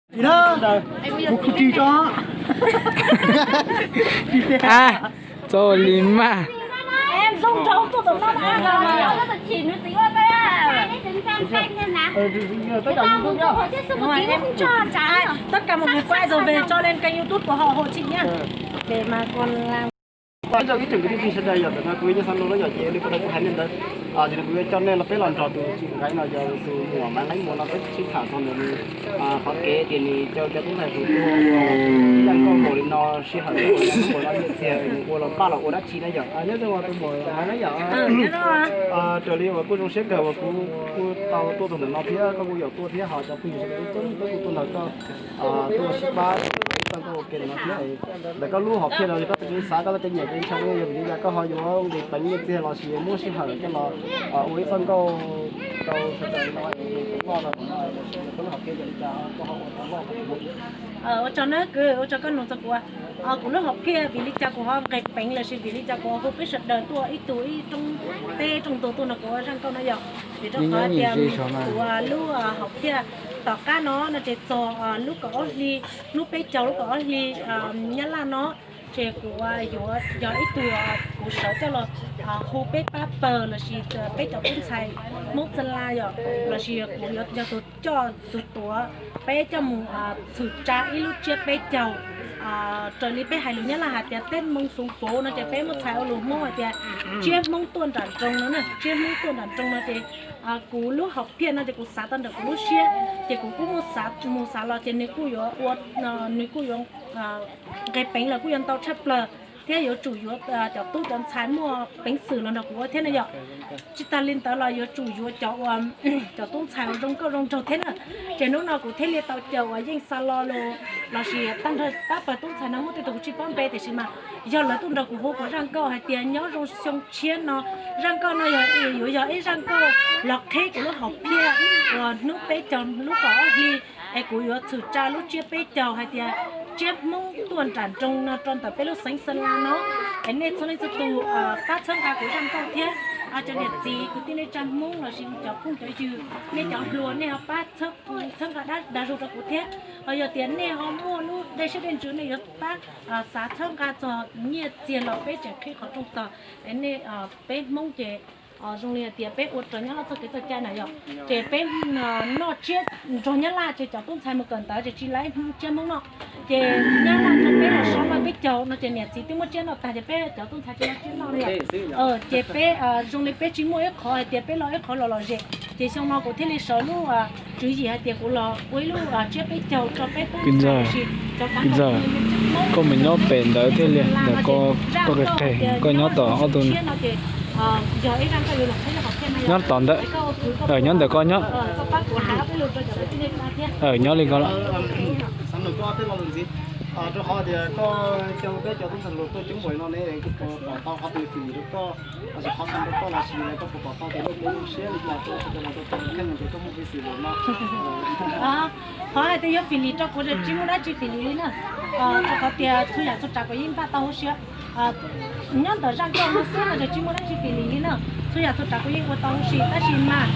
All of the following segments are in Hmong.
Tsis li mas. Tất cả mọi người quay rồi về cho lên kênh YouTube của họ hộ chị nhá. Để mà còn làm Ib tsoom kwv tij sawv daws, yog tam no kuv yog Nyiaj Xa Lus no yog ces li kuv hais nej ntawd, ces kuv yuav coj nej los peb los nrog tus txiv nqaij no yog tus muam Maiv Nqeeb Muas no peb sib tham txog ntawm nws qhov kev tias nws coj cov tub ntxhais hluas tuaj ua ib zaj nkauj npaum li no sij hawm npaum no nyiaj txiag nws ua los npaj los ua dab tsi na yom. Nyob zoo tus muam Maiv na yom. Raws li uas kuj zoo siab kawg uas kuv kuj tau tuaj txog ntawm no thiab koj kuj yaum tuaj thiab ho cov phooj ywg sawv daws txhua leej txhua tus tuaj nrog koj tuaj sib pab ua ib txoj nkauj ua ke ntawm no thiab. Ntawm koj lub hom phiaj no yog koj tau xav koj tau kev nyiam kev ntshai yog vim li cas koj ho yuav nqis peev nyiaj txiag los sis muab sij hawm coj los ua ib txoj nkauj rau sawv daws no es loj no, koj lub hom phiaj yog li cas koj ho ua tau loj? Ua tsaug na kwv, ua tsaug koj nug txog kuv. Kuv lub hom phiaj vim li cas kuv ho nqis peev los sis vim li cas kuv ho hu peb sawv daws tuaj ib tug ib rooj teb rooj ntug tuaj nrog kuv ua zaj nkauj no yog vim rau qhov tias kuv lub hom phiaj tom qab no no ces txog lub kaum ob hli, hnub peb caug lub kaum ob hli Nyab Laj no ces kuv yuav yog ib tug kuv sawv coj los hu peb pab pawg los sis peb cov tub ntxhais Hmoob Txwj Laj yom, los sis kuv yuav yog tus coj tus tuav peb coj mus txhwm tsa ib lub tsiab peb caug. Raws li peb hais lus Nyab Laj hais tias Tết Mông Xuống Phố no ces peb muab txhais ua lus Hmoob hais tias tsiab Hmoob tuaj nram nroog no na, tsiab Hmoob tuaj nram nroog no ces kuv lub hom phiaj no ces kuv xav tau ntawm kuv lub siab ces kuv kuj muab mus xav los ces nws kuj yuav ua, nws kuj yuav nqis peev los kuj yuav ntau tshaj plaws thiab yuav tsum yuav cov tub cov ntxhais muaj peev xwm los nrog kuv ua thiab na yom. Tsis tas li ntawd los yuav tsum yuav cov uas cov tub ntxhais uas zoo nkauj zoo nraug thiab na. Ces hnub no kuv thiaj li tau caum uas Yeej Xa Lo los sis tag nrho pab pawg tub ntxhais no muaj tej tug kuv tsis paub npe tiam sis mas yog lawv tuaj nrog kuv hu kuv zaj nkauj hais tias nyob zoo xyoo tshiab no. Zaj nkauj no yog yuav yog ib zaj nkauj los qhib kuv lub hom phiaj uas hnub peb caug lub kaum ob hli es kuv yuav txhwm tsa lub tsiab peb caug hais tias tsiab Hmoob tuaj nram nroog no rau ntawm peb lub xeev Xa Las no. Es nej txhua leej txhua tus pab txhawb nqa kuv zaj nkauj thiab cov niam txiv kwv tij neej tsa Hmoob los sis cov phooj cov ywg, nej cov hluas nej ho pab txhawb nqa dag zog rau kuv thiab. Ho yog tias nej ho muaj lub dej siab dej ntsws nej yuav pab xav txhawb nqa txog nyiaj txiag los peb tseem qhib qhov rooj tog. Es nej, peb Hmoob ces zoo li hais tias peb ua raws Nyab Laj txoj kev txoj cai na yom. Ces peb noj tsiab nrog Nyab Laj ces cov tub ntxhais mus kawm ntawv ces tsis laib tsiab Hmoob noj. Ces Nyab Laj rau peb los so noj peb caug no ces niam txiv twb muab tsiab noj tag ces peb cov tub ntxhais tsis laib tsiab noj li. Ces peb zoo li peb tsis muaj ib qhov hais tias peb los ib qhov los lom zem. Ces xyoo no kuv thiaj li sawv lub tswv yim hais tias kuv los ua ib lub tsiab peb caug rau peb tub ntxhais. Koj mus nyob pem ntawd thiaj li ntawm koj qheg, koj nyob tom ob tug, nyob tom ntawd, nyob ntawm koj nyob, nyob li ko los. Rau qhov tias koj coj peb cov tub ntxhais hluas tuaj coob npaum no ne, koj puas pom tau qhov twg fim rau koj, los sis qhov tau rau koj los sis koj puas pom tau tias lub siab li cas rau sawv daws los rau koj kheej tias koj muaj ib fim lus no? Qhov hais tias yog fim lis rau kuv ces tsis muaj dab tsi fim lis li na. Rau qhov tias txhua yam txhua tsav kuv yeej npaj tau huv si. Nyob ntawm zaj nkauj no xwb no ces tsis muaj dab tsi fim lis li na. Txhua yam txhua tsav kuv yeej ua tau huv si tab sis mas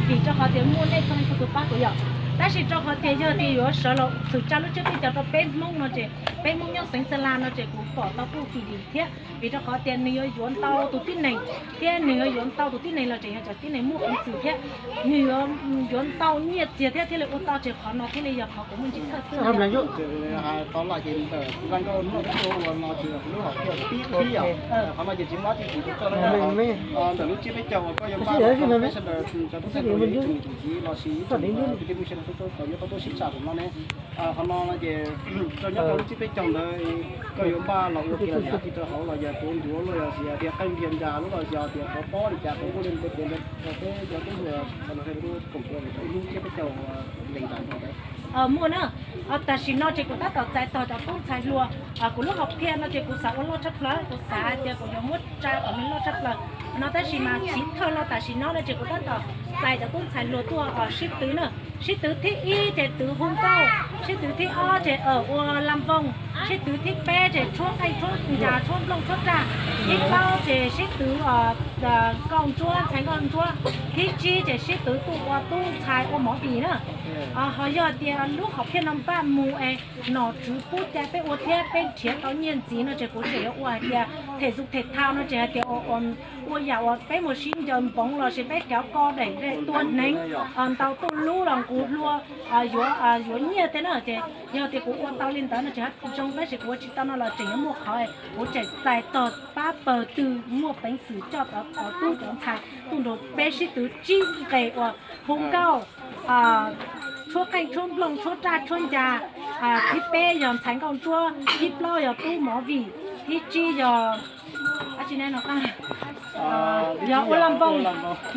vim rau qhov tias muaj nej txhua leej txhua tus pab kuv yom. Tab sis rau qhov tias yog tias yuav sawv los txhwm tsa lub tsiab peb caug rau peb Hmoob no ces peb Hmoob nyob xeev Xa Las no ces kuv pom tau kuj fim lis thiab vim rau qhov tias nws yuav yuav ntau tus tib neeg thiab nws yuav yuav ntau tus tib neeg los tseem yog cov tib neeg muaj peev xwm thiab nws yuav yuav ntau nyiaj txiag thiab thiaj li ua tau ces qhov no thiaj li yog qhov kuv muaj ntsis thawj xwb. Tau lawm ces ntawm zaj nkauj no ces lub hom phiaj pib qhib yom, qhov no ces tsis muaj dab tsi fim rau koj na. Ntawm lub tsiab peb caug uas koj yuav npaj rau peb sawv daws cov tub ntxhais hluas ib tsoom niam txiv los sis ib tsoom kwv tij phooj ywg sawv daws tau nyob tau tuaj sib tham rau no ne. Qhov no no ces rau nyob rau lub tsiab peb caug ntawd koj yuav npaj los ua kiag los nrhiav kiag rau hauv los yog tuav ncuav los yog tias qeej nrhiav nra lub los yog tias tuav pob li cas tuav kuj li ntawd rau peb cov tub hluas sawv daws koom ua ib lub tsiab peb caug lees nram ntawd. Muaj na, tam sim no ces kuv tab tom txais tog cov tub ntxhais hluas, kuv lub hom phiaj no ces kuv xav ua loj tshaj plaws, kuv xav hais tias kuv yuav muab tsa kom nws loj tshaj plaws no tab sis mas chiv thawj no tam sim no no ces kuv tab tom txais cov tub ntxhais hluas tuaj sib twv na. Sib twv thib ib ces twv hu nkauj, sib twv thib ob ces ua lam voos, Sib twv thib peb ces tshuab qeej tshuab ncas tshuab nplooj tshuab raj. Thib plaub ces sib twv nkauj ntsuab ntxhais nkauj ntsuab. Thib tsib ces sib twv tuaj ua tub ntxhais ua movie na. Ho yog tias lub hom phiaj no npaj mus es nom tswv pub cai peb ua thiab peb nrhiav tau nyiaj ntxiv no ces kuv tseem yuav ua hais tias them xu them thau no ces hais tias ua yam uas peb mus sib ncaws npoov los sis peb cov ko daim tua hneev ntau tuj lub los nqus hlua yuav nyiaj tej na ces yog tias kuv ua tau li ntawd no ces hab zoo, tab sis kuv ua tsis tau no los tseem yuav muaj qhov kuv tseem txais tog pab pawg twg muaj peev xwm coj tau cov tub cov ntxhais tuaj nrog peb sib twv tsib nqe uas hu nkauj, tshuab qeej tshuab nplooj tshuab raj tshuab ncas. Thib peb yog ntxhais nkauj ntsuab, thib plaub yog tub movie, thib tsib yog yog ua lam voos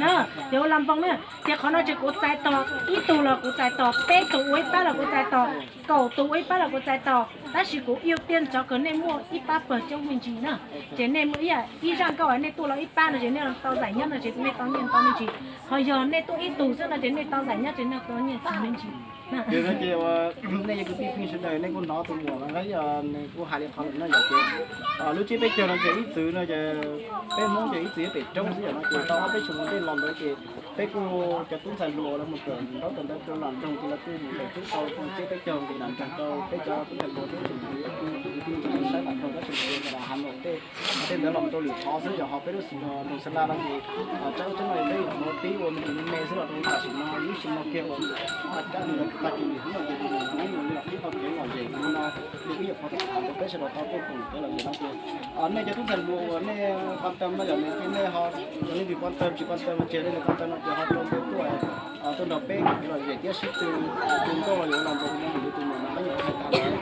na, yog ua lam voos na. Ces qhov no ces kuv txais tog ib tug los kuv txais tog, peb tug ua ib pab los kuv txais tog, kaum tus ua ib pab los kuv txais tog, tab sis kuv ywj tiag ntxov kawg nej muaj ib pab pawg coob me ntsis na. Ces nej muaj ib zaj nkauj nej tuaj los ib pab no ces nej tau zais nyob no ces nej tau nyiaj ntau me ntsis. Ho yog nej tuaj ib tug xwb no ces nej tau zais nyob ces nej tau nyiaj ntau me ntsis. Ces no ces nej cov kwv tij phooj ywg sawv daws nej kuj hnov tus muam no nqe, nws kuj hais li qhov lawm no yog ces lub tsiab peb caug no ces ib txwm no ces peb Hmoob ces ib txwm yuav pem roob xwb, yog no ces tau ob peb xyoos ua ntej los ntawd ces peb kuj cov tub ntxhais hluas lawv mus kawm ntaub kawm ntawv rau los nroog ces lawv kuj mus pem tub tau tsiab peb caug ces los nroog rau peb cov tub ntxhais hluas thiab tseem muaj ib tug kwv tij saib los nroog tab sis mas Has Nois tej, tej ntawd los rau lwm qhov xwb, yog ho peb lub nroog Xeev Las no ces tsaib ub tsaib no peb yuav mus pib ua me ntsis me me xwb los rau tam sim no ib sim no kiag uas tag kis no ces tus muam Hmoob nws los qhib qhov kev lom zem no, nws ib yam qhov tham rau peb sawv daws tau tuaj koom kev lom zem no ces nej cov tub ntxhais hluas uas nej quan tâm no yog nej ho, yog leej twg quan tâm tsis quan tâm no ces leej twg quan tâm no ces ho rau npe tuaj, tuaj nrog peb koom kev lom zem thiab sib tw, tw nkauj los yog ua lam voos li tus muam no peb nyuam qhuav hais tas ntawd.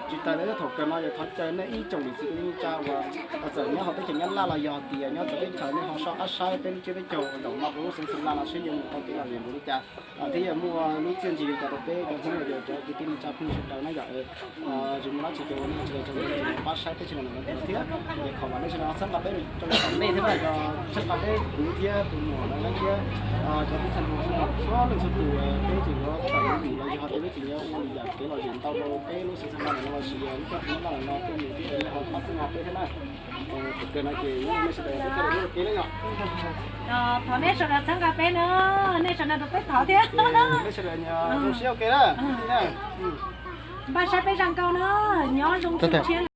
Tsis tas li thaum kawg no yog thov caw nej ib tsoom niam txiv kwv tij neej tsa uas txawm nyob hauv teb chaws Nyab Laj los yog tias nyob txawv teb chaws nej ho soj qab saib peb lub tsiab peb caug ntaum no rau lub xeev Xeev Las no seb yuav mus tau kev lom zem npaum li cas thiab yog muaj lub txiaj ntsig li cas rau peb cov Hmoob los yog cov kwv tij neej tsa phooj ywg sawv daws na yom. Tsis muaj dab tsi ces ua nej sawv daws tsaug ntau pab saib peb channel no thiab. Ces qhov uas nej sawv daws txhawb nqa peb rau yav tom ntej thiab na, txhawb nqa peb kuv thiab tus muam no thiab cov tub ntxhais hluas txhua leej txhua tus, peb tseem yuav tawm movie los yog tias peb tseem yuav ua lwm yam kev lom zem ntau rau peb lub xeev Xeev Las no los sis lub teb chaws Nyab Laj no tuaj mus thiab nej ho pab txhawb nqa peb thiab na. Thaum kawg no ces nej sawv daws peb txhawb nqa peb na, nej sawv daws rau peb thov thiab. Nej sawv daws zoo siab ua ke na. Npaj saib peb zaj nkauj na, nyob zoo siab.